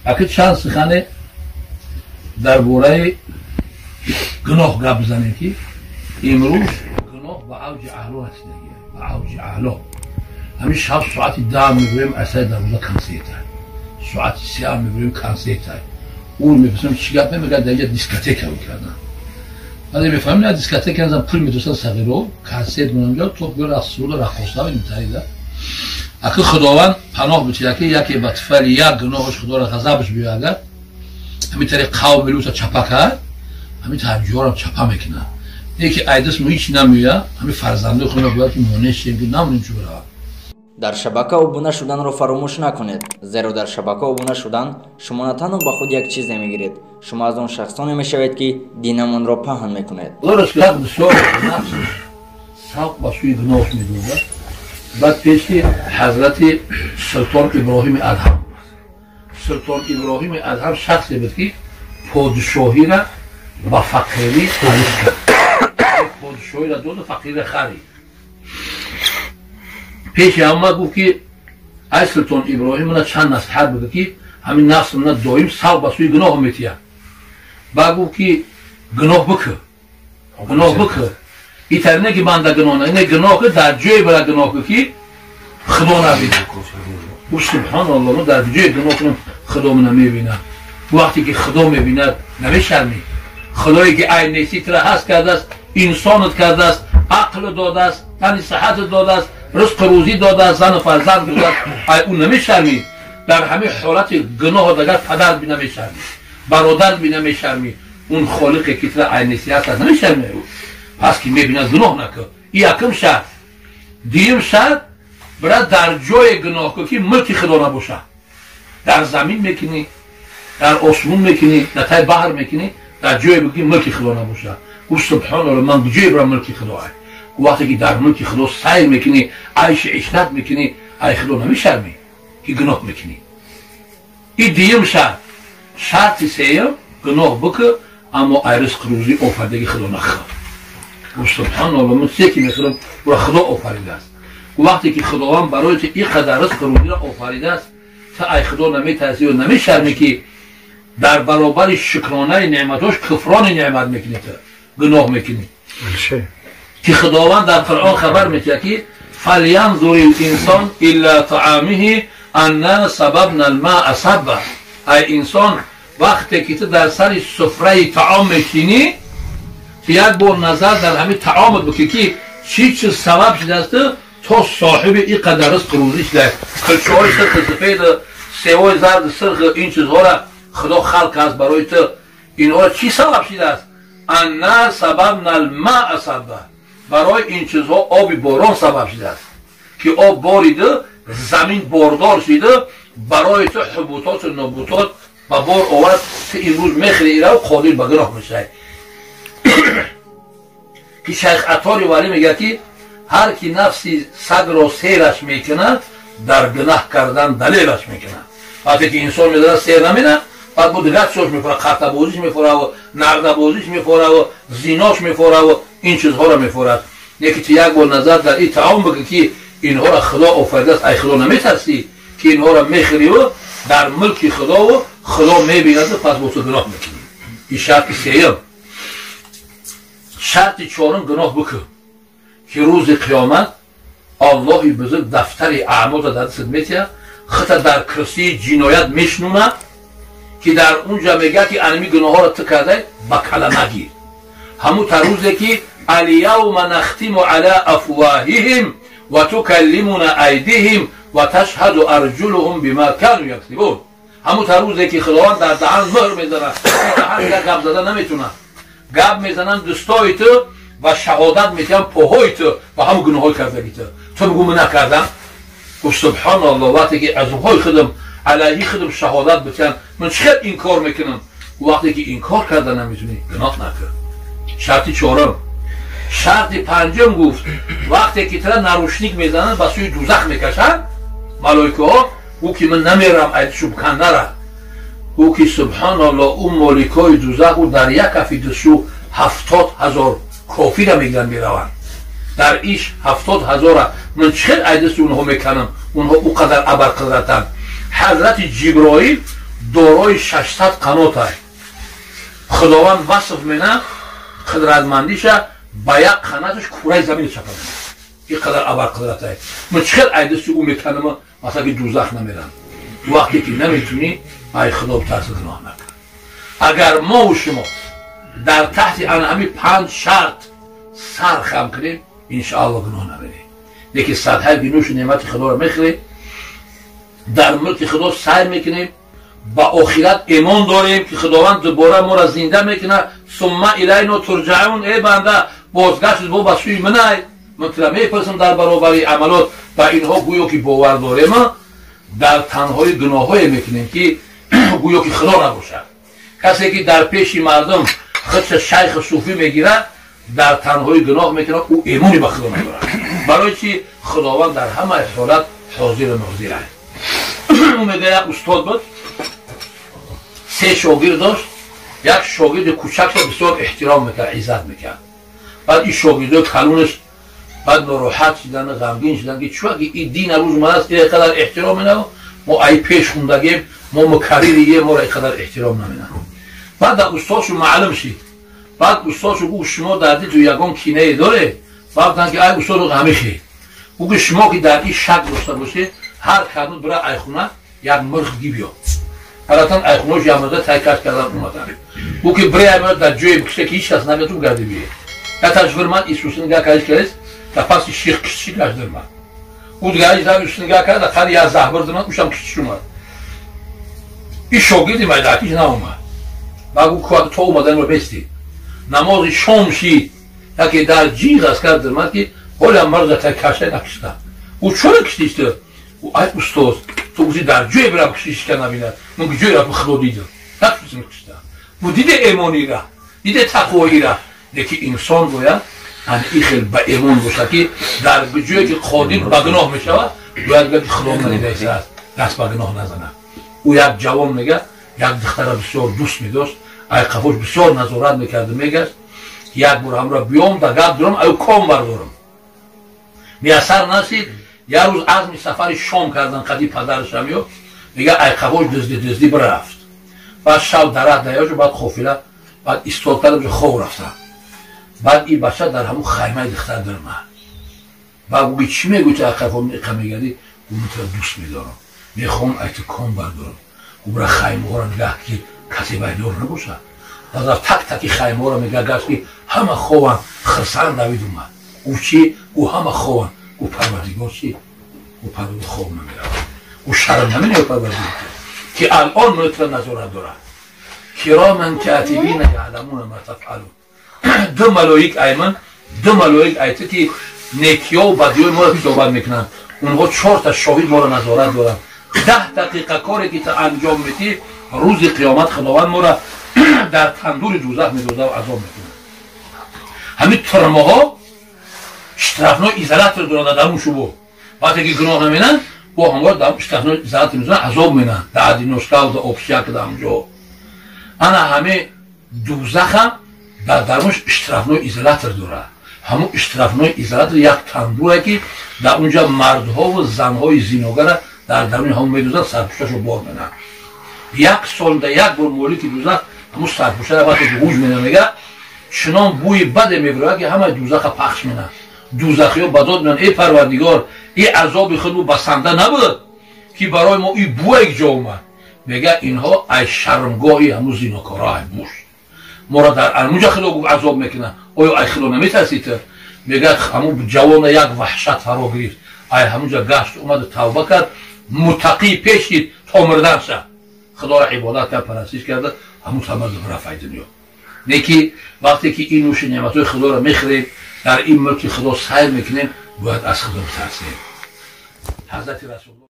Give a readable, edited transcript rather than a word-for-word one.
Аки чанд сухане дар бораи гуноҳ гап бизанем, ки имрӯз гуноҳ ба авҷи аъло расидагӣ, ба авҷи аъло. Ҳамин шаб соати 10 мегӯем, асари дарвоза консерт, соати 3 мегӯем, консерт. Ӯ мепурсам, чӣ гап мегӯяд, дар инҷа дискотека мекарданд. Вале мефаҳмем, на дискотека назан, пул медостанд сағиро, консерт меонҷо, то гӯ рақсуду раққоса метарида. Аки Худованд паноҳ битиҳад, ки яке ба туфайли як гуноҳаш Худоро ғазабаш биёяд, ҳамин тариқ қавми Лута чапа кард, ҳамин таҳҷорам чапа мекунад. Не ки айдас мо ҳеч намеояд, ҳамин фарзандои худро бояд ки монеъ шем, ки намонем чӯ биравад. Дар шабака обуна шуданро фаромӯш накунед, зеро дар шабака обуна шудан шумо на танҳо ба худ як чизе мегиред, шумо аз он шахсоне мешавед, ки динамонро паҳн мекунед. Бисёр нафс савқ ба сӯи гуноҳ медозад. Баъд пеши ҳазрати Султон Иброҳими Адҳам. Султон Иброҳими Адҳам шахсе буд, ки подшоҳиро ба фақирӣ алиш кард, подшоҳиро доду фақирро харид. Пеши ҳама гуфт, ки ай Султон Иброҳим, мана чанд насиҳат буд, ки ҳамин нафс мана доим савқ ба сӯи гуноҳ метиҳад. Баъд гуфт, ки гуноҳ бикӯ, гуноҳ бикӯ. Итари не ки банда гуноҳ не, гуноҳ ки дар ҷое бара гуноҳ ки, ки Худо набинад. Гуфт: субҳоналлоҳ, мо дар ҷое гуноҳ кунам, Худо мана мебинад? Вақте ки Худо мебинад, намешармӣ? Худое ки ай нести тура ҳаст кардааст, инсонат кардааст, ақл додааст, тани сиҳатат додааст, ризқу рӯзӣ додааст, зану фарзанд додааст, ай ӯ намешармӣ? Дар ҳамин ҳолати гуноҳ дагар падар би намешармӣ, бародар би намешармӣ, он холиқе ки тура ай нести ҳаст аст, намешармӣ? Пас ки мебинад, гуноҳ накун. И якум шарт. Дуюм шарт: бира дар ҷое гуноҳ кун, ки мулки Худо набошад. Дар замин мекунӣ, дар осмон мекунӣ, дар таи баҳр мекунӣ, дар ҷое бикунӣ, мулки Худо набошад. Гуфт: субҳоналлоҳ, ман куҷое бирам, мулки Худо? Ай вақте ки дар мулки Худо сайр мекунӣ, айши ишрат мекунӣ, ай Худо намешармӣ, ки гуноҳ мекунӣ? И дуюм шарт. Шарти сеюм: гуноҳ бикун, аммо ай ризқу рӯзӣ офаридагии Худо нахӯр. Гуфт: субҳоналлоҳ, ман чизе ки мехӯрам, ӯро Худо офаридааст. Вақте ки Худованд барои ту ин қадар ризқу рӯзиро офаридааст, ту ай Худо наметарсӣ ё намешармӣ, ки дар баробари шукронаи неъматош куфрони неъмат мекунӣ, ту гуноҳ мекунӣ, ки Худованд дар Қуръон хабар метиҳад, ки فلینظر الانسان الى طعامه انا صببنا الماء صبا. Ай инсон, вақте ки ту дар сари суфраи таом мешинӣ, ту як бор назар дар ҳамин таомат бикӣ, ки чӣ чиз сабаб шудааст, то соҳиби ин қадар ризқу рӯзӣ шуда. Кулчаҳои сирхи сафеду севои зарди сирх, ин чизҳоро Худо халқ аст барои ту, инҳоро чӣ сабаб шудааст? انا صببنا الماء صبا. Барои ин чизҳо оби борон сабаб шудааст, ки об бориду замин бордор шиду барои ту ҳубутоту нобутот ба бор овард. Ту имрӯз мехӯри ира, қодир ба гуноҳ мешавӣ. Ки Шайх Атори Валӣ мегӯяд, ки ҳар ки нафси сагро сераш мекунад, дар гунаҳ кардан далелаш мекунад. Вақте ки инсон медорад, сер намена, баъд бо дигар чизош мефора, қартабозиш мефораву нардабозиш мефораву зинош мефораву ин чизҳоро мефорад. Не ки ту як бор назар дар ин таом бикун, ки инҳоро Худо офаридааст, ай Худо наметарсӣ, ки инҳоро мехӯриву дар мулки Худову Худо мебинаду, пас бо ту гуноҳ мекунӣ? Ин шарти сеюм. Шарти чорум: гуноҳ бикун, ки рӯзи қиёмат Аллоҳи бузург дафтари аъмолро дар дастат метиҳад, хута дар курсии ҷиноят мешнунад, ки дар унҷа мегӯяд, ки анами гуноҳҳоро ту кардай, ба кала нагир. Ҳамун та рӯзе ки اليوم نختم على أفواههم وتكلمنا أيديهم وتشهد أرجلهم بما كانوا يكسبون. Ҳамун та рӯзе ки Худованд дар даҳан мӯҳр мезанад, даҳан дигар гап зада наметунад, гап мезананд дӯстои ту ва шаҳодат метиҳанд поҳои ту ба ҳамун гуноҳҳои кардагӣ ту. Ту бигӯ: ман накардам. Гуфт: субҳоналлоҳ, вақте ки азобҳои худам алайҳи худам шаҳодат битиҳанд, ман чӣ хел инкор мекунам? Вақте ки инкор карда наметунӣ, гуноҳ накун. Шарти чорум. Шарти панҷум гуфт: вақте ки тура наручник мезананд, ба сӯи дузах мекашанд малоикаҳо, ӯ ки ман намерам, айдшубкан нара. Ӯ ки субҳоналлоҳ, ӯ моликои дузах, ӯ дар як кафи дустшу 70,000 кофира мегиранд, мераванд дар иш 70,000-а, ман чӣ хел айдасти онҳо меканам? Онҳо ӯ қадар абарқудратанд. Ҳазрати Ҷиброил дорои 600 қанот аст. Худованд васф мена қудратмандиша ба як қанаташ кураи замин чапад. Ин қадар абарқудрат аст. Ман чӣ хел айдасти ӯ меканама, масалан ки дӯзах намерам. Вақте ки наметунӣ, ай Худо битарси, гуноҳ накун. Агар мо шумо дар таҳти ана ҳамин 5 шарт сар хам кунем, иншоалло гуноҳ намерем. Лекин садҳаи бинӯшу неъмати Худоро мехӯрем, дар мулки Худо сайр мекунем, ба охират имон дорем ки Худованд дубора моро зинда мекунад. Сумма илайно турҷаун, эй банда, бозгашт бо ба сӯи минай, ман тура мепурсам дар баробари амалот. Ба инҳо гӯё ки бовар дорем, дар танҳои гуноҳҳое мекунем ки гӯё ки Худо набошад. Касе ки дар пеши мардум худша шайхи суфӣ мегирад, дар танҳои гуноҳ мекунад, ӯ имоне ба Худо надорад. Барои чи Худованд дар ҳамаи ҳолат ҳозиру нозир аст. Ӯ мегӯяд, як устод буд, 3 шогирд дошт. Як шогирди кӯчакро бисёр эҳтиром мекард, иззат мекард. Баъд ин шогирдои калонаш баъд нороҳат шидан, ғамгин шидан ки чӯ ки ин дин рӯз ман аст, ин қадар эҳтиром менав, мо ай пеш хундагем, мо мукарририе, моро ин қадар эҳтиром наменав. Баъд дар устодшу маълум шид. Баъд устодшу гуфт, шумо дар дилту ягон кинае доред? Баъд гуфтанд ки ай устод ғамихе. Гуфт ки шумо ки дар ин шак дошта бошед, ҳар кадом бира айхона як мирх гибиё. Ҳаратан айхонош ямада тай каш кардан омадан. Гуфт ки бира аймара дар ҷое бикиша ки ҳеҷ кас наметун гарди бие. Яташ вирмад Исуси нигоҳ кард кардест, дар паси ших кишчи гашт дирмад. Ӯ дигари зан Исуси нигоҳ кард, дар қади як заҳбир дирмад, ӯшам кишчи омад. Ин шогирди майдакиш наомад. Баъд гуфт ку то омаданро бестӣ. Намози шом шид, яке дар ҷиғ аз кард дирмад ки ҳоля марза тай кашта накишта. Ӯ чора киштист? Ӯ ай устод, ту гуфти дар ҷое бирам киштишка набинад. Ман ки ҷое рафтам Худо дидам. Накиштам кишта. Бу диде эмонира, диде тақвоира. Лекин инсон бояд ин хел ба эмон бошад ки дар ҷое ки қодир ба гуноҳ мешавад, бояд гӯяд ки Худо надидааст, даст ба гуноҳ назанад. Ӯ як ҷавон мегӯяд, як духтара бисёр дӯст медошт, ай қафош бисёр назорат мекард, мегашт, як бор ҳамро биём да гап дорам, аю ком бардорам. Мияссар насид, як рӯз азми сафари Шом кардан қади падарашам ё, мегӯяд ай қафош дизди дизди бирафт. Баъд шаб дарахт наёшд, баъд қофила, баъд истод кардам, хоб рафтам. Баъд ин бача дар ҳамун хаймаи духтар даромад. Баъд гуфт чӣ мегӯӣ ту қафо иқа мегардӣ? Гуфт ман туро дӯст медорам, мехоҳам ай ту ком бардорам. Гуфт бира хаймаҳоро нигаҳ ки касе байдор набошад. Баъд рафт так таки хаймаҳоро мегашт, гашт ки ҳама хованд, хирсанд давид омад. Гуфт чӣ? Гуфт ҳама хованд. Гуфт Парвардигор чӣ? Гуфт Парвардигор хоб намеравад. Гуфт шарм наменояд Парвардигор ки алон ман туро назорат дорад. Кироман катибина яъламуна ма тафъалун. Ду малоик айман, ду малоик айта ки некиё бадиёи моро китобат мекунанд. Онҳо 4 та шоҳид моро назорат доранд. 10 дақиқа коре ки ту анҷом медиҳӣ, рӯзи қиёмат Худованд моро дар тандури дӯзах медозад ва азоб мекунад. Ҳамин турмаҳо штрафной изолятор доранд дар он шубо. Вақте ки гуноҳ наменанд, бо ҳамроҳ дар штрафной изолятор мезананд, азоб менанд. Дар одиночка, дар общак, дар ҳамҷо. Ана ҳамин дӯзахам дар дарунаш штрафной изолятор дорад. Ҳамун штрафной изолятор як тандуре ки дар унҷа мардҳову занҳои зиногара дар даруни ҳамун медӯзанд, сарпӯшашро бор менанд. Як солда як бор молики дӯзах ҳамун сарпӯшаро вақте ки ҳуҷ мена мега, чунон бӯи баде мебирояд ки ҳамаи дӯзаха пахш менанд. Дӯзахиё ба дод меоянд, эй Парвардигор, ин азоби худ басанда набуд ки барои мо ин бӯе ҷо омад. Мега инҳо ай шармгоҳи ҳамун зинокоро ай буш. Моро дар анмуҷа Худо гуфт азоб мекунад. Оё ай Худо наметарсид? Мегӯяд ҳамун ҷавона як ваҳшат фаро гирифт. Ай ҳамунҷа гашт омаду тавба кард, муттақӣ пеш шид то мурдан шад. Худоро ибодат кард, парастиш карда, ҳамун тамард рафт ай дунё. Не ки вақте ки ин нӯши неъматҳои Худоро мехӯрем, дар ин мулки Худо сайр мекунем, бояд аз Худо битарсем. Ҳазрати Расулуллоҳ